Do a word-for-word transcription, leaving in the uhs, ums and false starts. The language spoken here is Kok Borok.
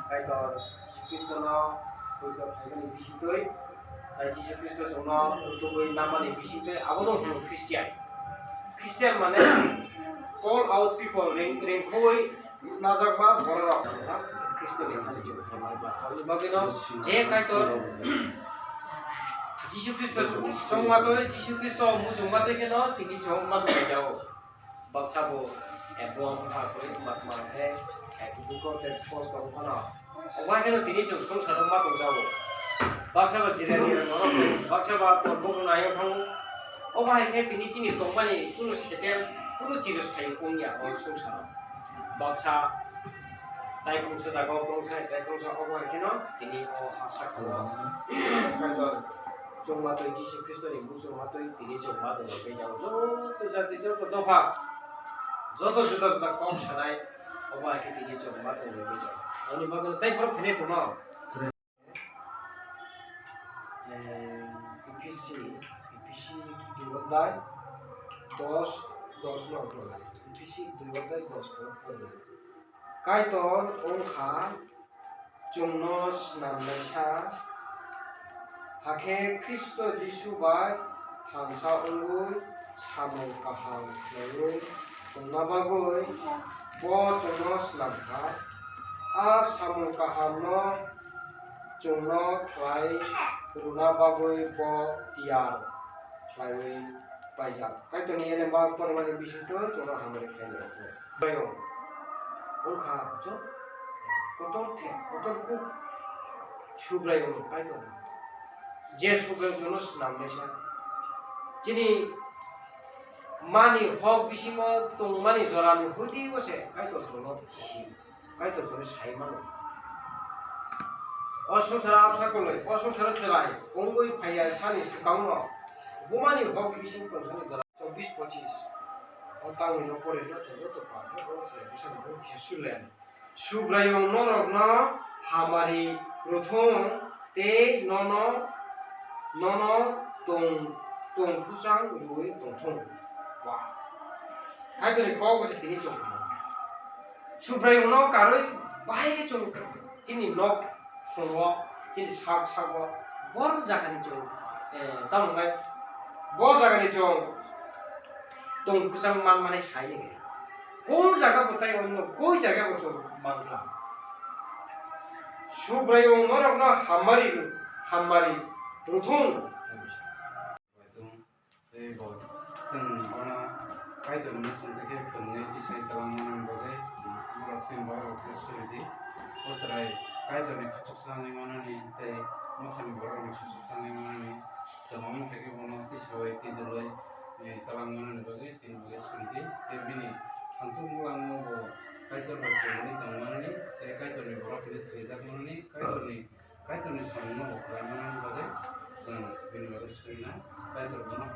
Kaitor Jisu Khristono poito khaimani bisingtwi, tai Jisu Khristo chwngno rutugwi namani bisingtwi abono hwno Christian. Christian mane call out people, ring-, ringkhogwi najakma bororok Khristo ni thani chwng khaimani bagwino je Kaitor Jisu Khristo chwngma twi, Jisu Khristo muchungma twi kheno tini chwngma twi jao. Baksa bo, eh, buang bwkha kwrwi ma tma khe, eh, duko tei kosto wng phano. Obo hai kheno tini chwng swngcharo ma tongjago. Baksa ba jira jira norok, baksa ba porbok rwna ayang thango. Obo hai khe tini chini tongmani kunu sekel, kunu chirwsthai wngya o swngcharo. Baksa taikhungsa jaga o tongsa, taikhungsa obo hai kheno tini o ha sakao. Kaitor chwngma twi Jisu Khristo ni muchungma twi tini chwngma tongwi khe jao. Joto jati, joto dopha, joto juda juda kok sanai, obo hai khe tini chwngma tongwi khe jao. Ani bagwi tei borok phene tongma. Eh, Ephesi, Ephesi dui odhyay dos, dos no pore. Ephesi dui odhyay dos no pore. Kaitor wngkha chwngno snamnaisa, hakhe Khristo Jisu bai thansa wngwi samung kaham khlaiwi tongna bagwi bo chwngno snamkha. A samung kahamno chwngno khlai rwna bagwi bo tiyar khlaiwi paijak. Kaitorni elemba porimani bisingtwi chwngno hamari khlainai. Subraiyung wngkha jo kotor the, kotor kuk Subraiyung Kaitor. Je Subraiyung chwngno snamnaisa. Chini mani hok bisingo tongmani jorani hwdwi se Kaitor chwngno si. Kaitor chwngno sai mano. O swngcharo absa kwlwi, o swngcharo chwrai wngwi phaiya sani swkangno bumani hok bising tongthani jora chobbish pochish. O tamni no pore no chwng joto pa khe o chwrai bwsano kisa sulen. Subraiyung norokno hamari rwthung tei nono, nono tong, tong kwchang rwui tongthung. Wah. Kaitorni kok se tini chwng. Subraiyungno karwi bahai khe chwng chini nok thongo, chini sak sago, bor jagani chwng, eh, tamo bai bo jagani chwng tong kwchang man mani sai nini. Kon jaga bo tai onno koi jaga bo chwng mankha. Subraiyung norokno hamari, hamari rwthung. Tei bo chwng bono Kaitorni muchungtwi khe phwrwngwi tisai twlangmani bagwi borok chini borok rok khe suri di. O chwrai Kaitorni khachuksa wngwi manani tei mothani borokni khachuksa wngwi manani chwng omo hai khe bono tisawui twi dwlwi, eh, twlangmani bagwi chini bagwi suri di. Tei bini thansuk mulango bo Kaitor bai kwrwngwi tongmani tei Kaitorni borok hinwi swijakmani, Kaitorni Kaitorni samungno bo khlai manani bagwi chwng bini bagwi suri na. Kaitor bono